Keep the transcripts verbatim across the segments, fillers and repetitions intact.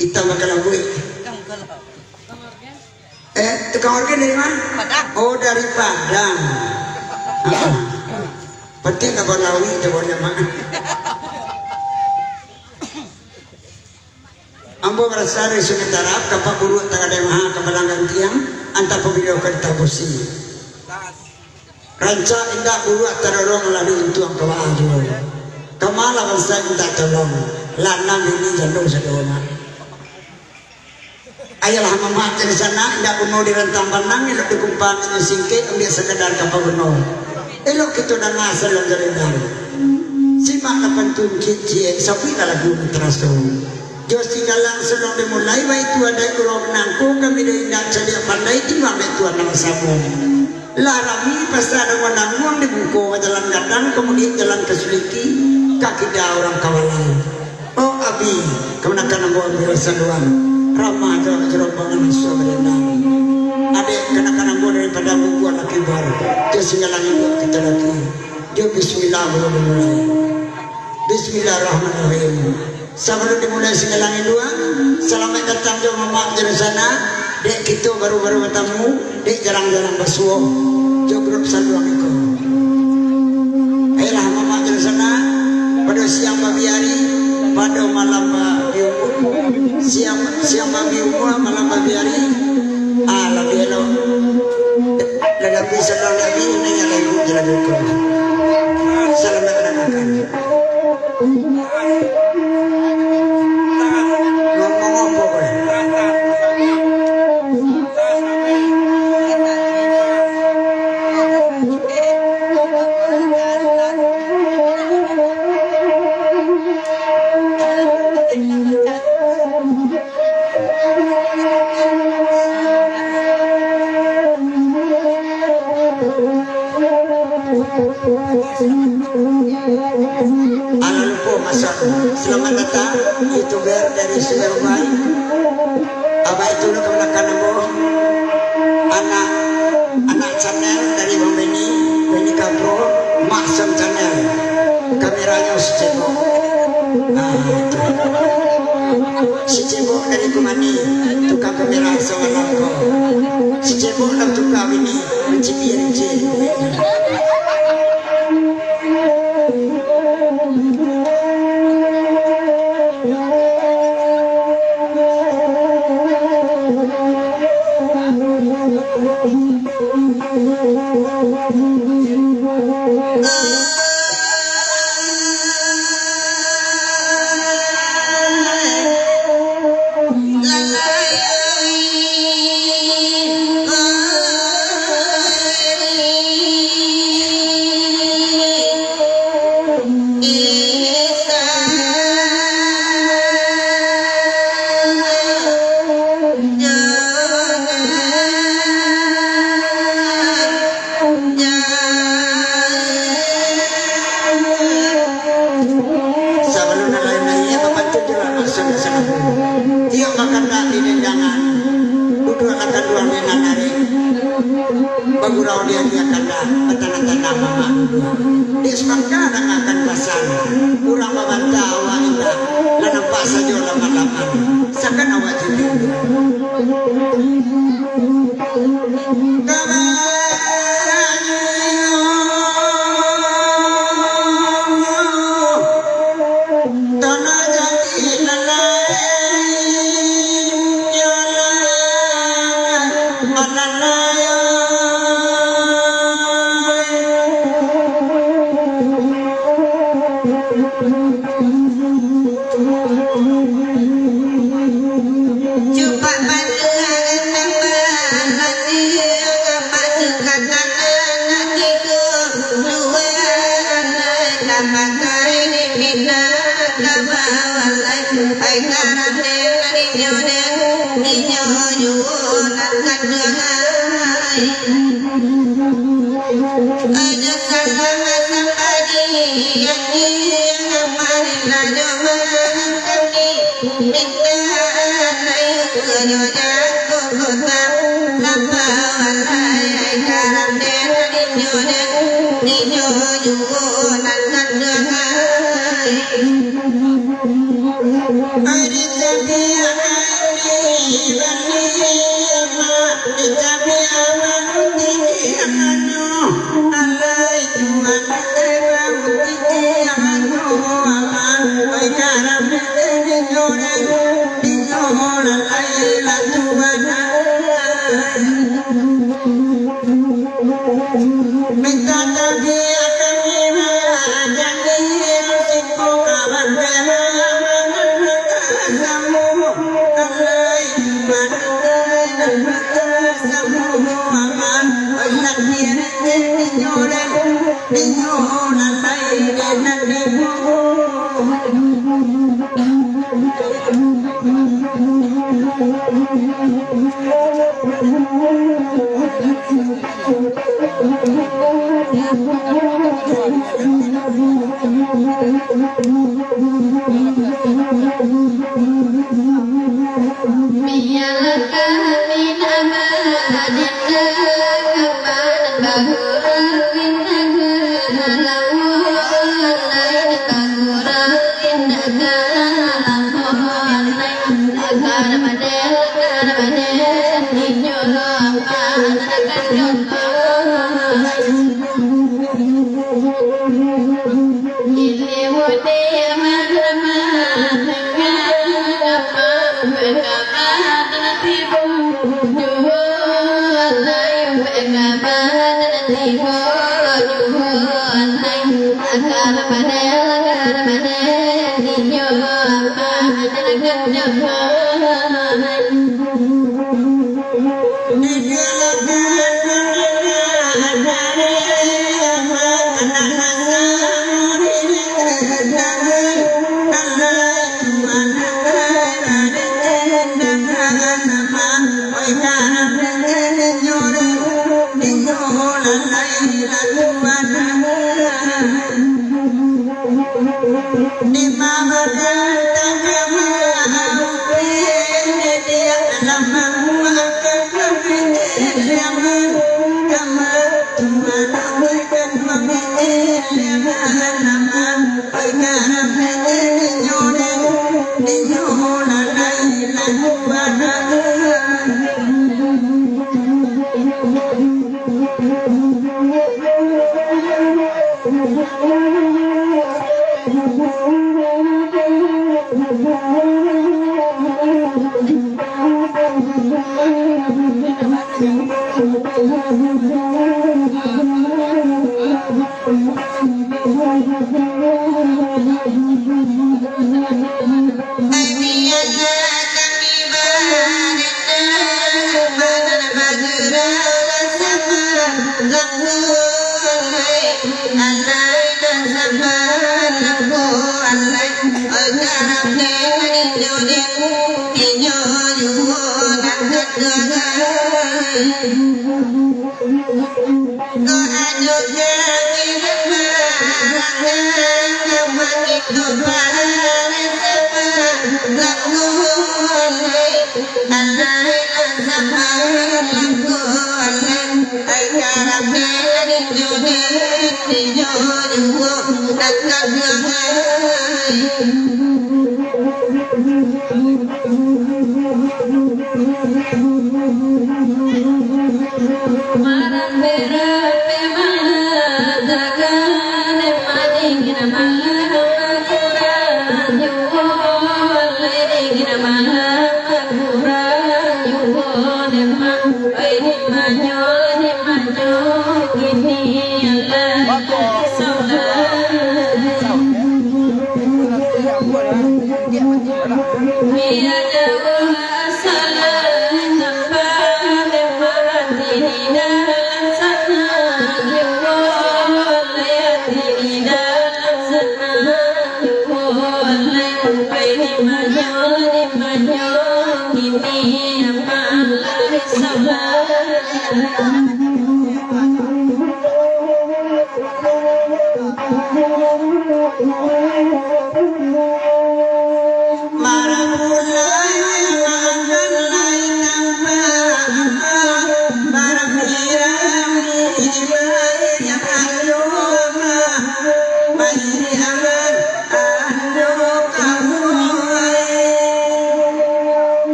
Itam bakalabuik. Eh, tukang orgen dari mana? Padang. Oh, dari Padang. Ah. Penting tak Banawi, tak boleh mak. Ambo barasal dari Sungai Tarab, ka Pak Guru Tagadai Maha, ka Balang Gantiang, antah pabilo ka Tabusi. Rancak indak buruak tadorong, lah diuntuang ka baa juo. Kama lah bansaik mintak tolong, lanang bini jando sadomak. Ayolah mamak jadi sanak, indak guno dirantang panang, elok dikumpang inyo singkek, ambiak sakadar ka paguno. Elok kito danga saluang jarindang. Simaklah pantun ciek-ciek, sabuiklah lagu nan taraso. Jo singgalang saluang dimulai, baitu adaik urang nangko, kami do indak cadiak pandai, timbang dek Tuan nan basamo. Lah rami pasa danguang-danguang, di muko jalan gadang, kamudiak jalan ka Suliki, ka kida urang ka Balai. Oh abi, kamanakan ambo ambiak saluang, ramah jo, jo rombongan nan sudah barendang. Adek kamanakan ambo dari Padang Bubuak Lakibar, jo singgalang induak kito laki. Jo bismillah baru dimulai. Bismillahirrahmanirrahim. Sabalun dimulai singgalang induak, salamaik datang jo mamak jo dunsanak, dek kito baru-baru batamu, dek jarang-jarang basuo, jo grup saluang iko. Ayolah mamak jo dunsanak, pado siang babiari, pado malam babiumua. Siang, siang babiumua, malam babiari, ah, labiah elok. Lah dapi saluang dapi, indak lai ibu jalan hukum. Salamaik manangahkan. Ngomong apo kowe? Alah lupo maso. Selamat datang, YouTuber dari Sungai Ubai. Abah itu lo kamanakan ambo. Anak, anak channel dari Bang Benny, Benny Kapro, Maksum Channel. Kameranyo si Cebok. Ah, itu. Si Cebok dari Kumani, tukang kamera samalam ko. Si Cebok lah tukang bini, mancibia-cibia. Sabalun nan lain naiak, bapantun jo lah maksud nan salaku. Tiok bakandak di dendangan, duduaklah kanduang di nan ari. Bagurau di agiah kandak, batanah-tanah mamak duduak. Dek sumangka dangakan pasan, urang babanta awak indak, lah nampak sajo laman-laman, sakan awak jadi. Cupak baluang tambah baluang, masuk ka tanah nak tigo luang, tambah kain pindah tambah walai, ai karang den ninyo den, ninyo juo nan kanduang ai. Aja salah sambadi, yang ni yang aman, rajo makan ni.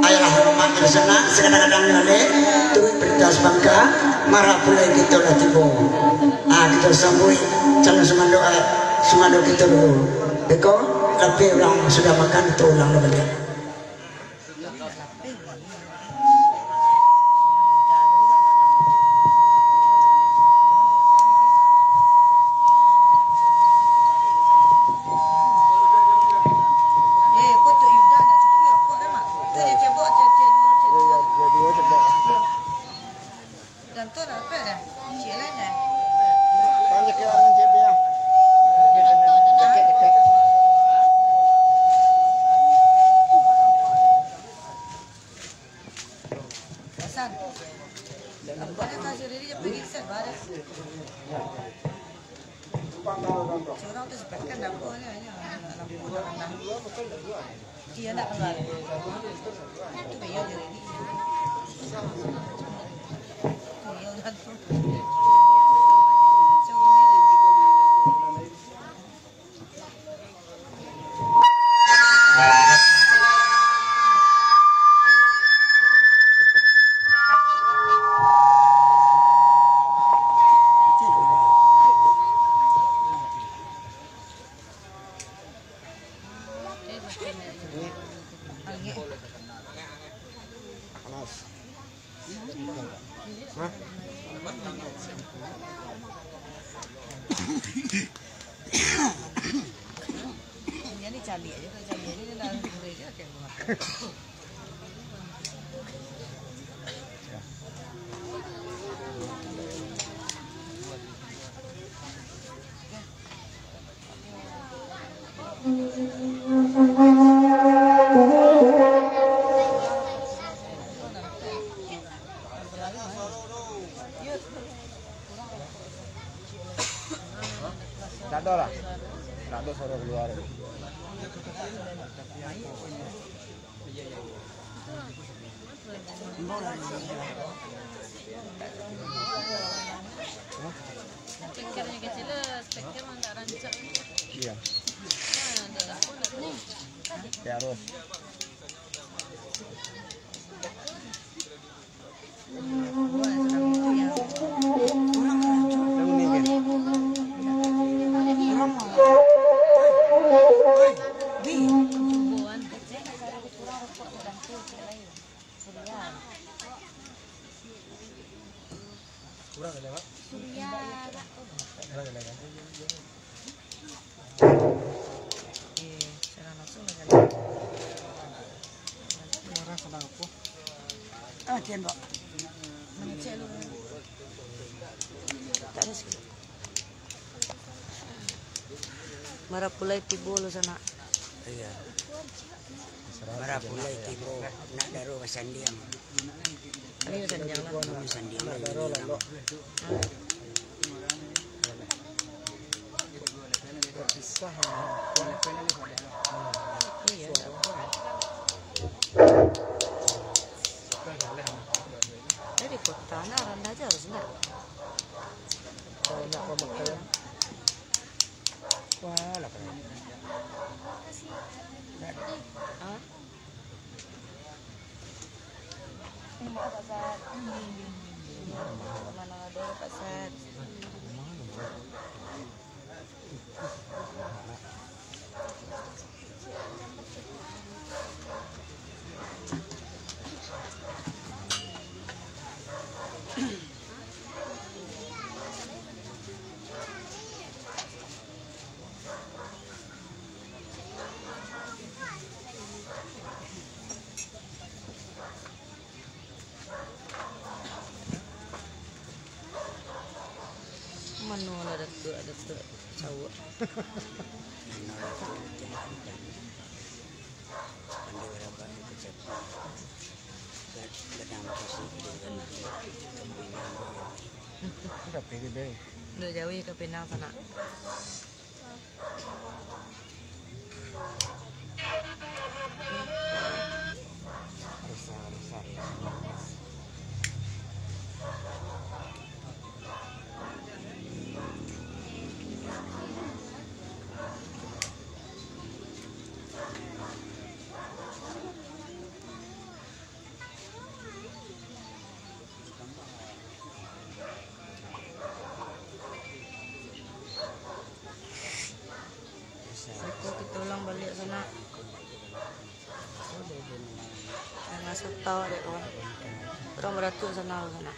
Ayolah, hormat ka sinan, sakadang-kadang nyo dek, turuik parintah sabangka, marapulai kito lah tibo. Ah, kito sambuik, calon sumando, ah, sumando kito dulu. Beko, tapi urang sudah makan, kito ulang dulu baliak. Apa dia kasih diri je pergi set baris. Orang tu sepakan apa ni, hanya lampu dah rendah. Iya, nak keluar. Itu beliau jadi ini. Beliau dah tu. Panas. Hah? Ini caliak aja, kalau caliak aja dia dah gurih aja kayak bunga. Ndak ado lah. Ndak ado suaro kalua. Speakernya kecil lah, speaker mah ndak rancak. Iya. Nah, ada lah. Ya, harus. Kurang ada, Pak? Kurang ada, kan? Oke, siaran langsung lah kali. Suara sedang apa? Ah, kian, Pak. Mencet lu. Tak ada sikit. Marapulai tibo lo sanak. Iya. Marapulai tibo, nak daro basandiang. Ini sandiang lah. Ini sandiang lah, ini lah. Iya, tak apa. Dari kota, nah, rendah aja harusnya. Banyak pemakaian. Wah, lah, keren. Hah? Mana ada pasar? Mano lah Datuak, Datuak cawak. Udah jauah ka Pinang sanak. Siko kito ulang baliak sanak. Jangan sutau dek kawan. Urang baratuak sanak, sanak.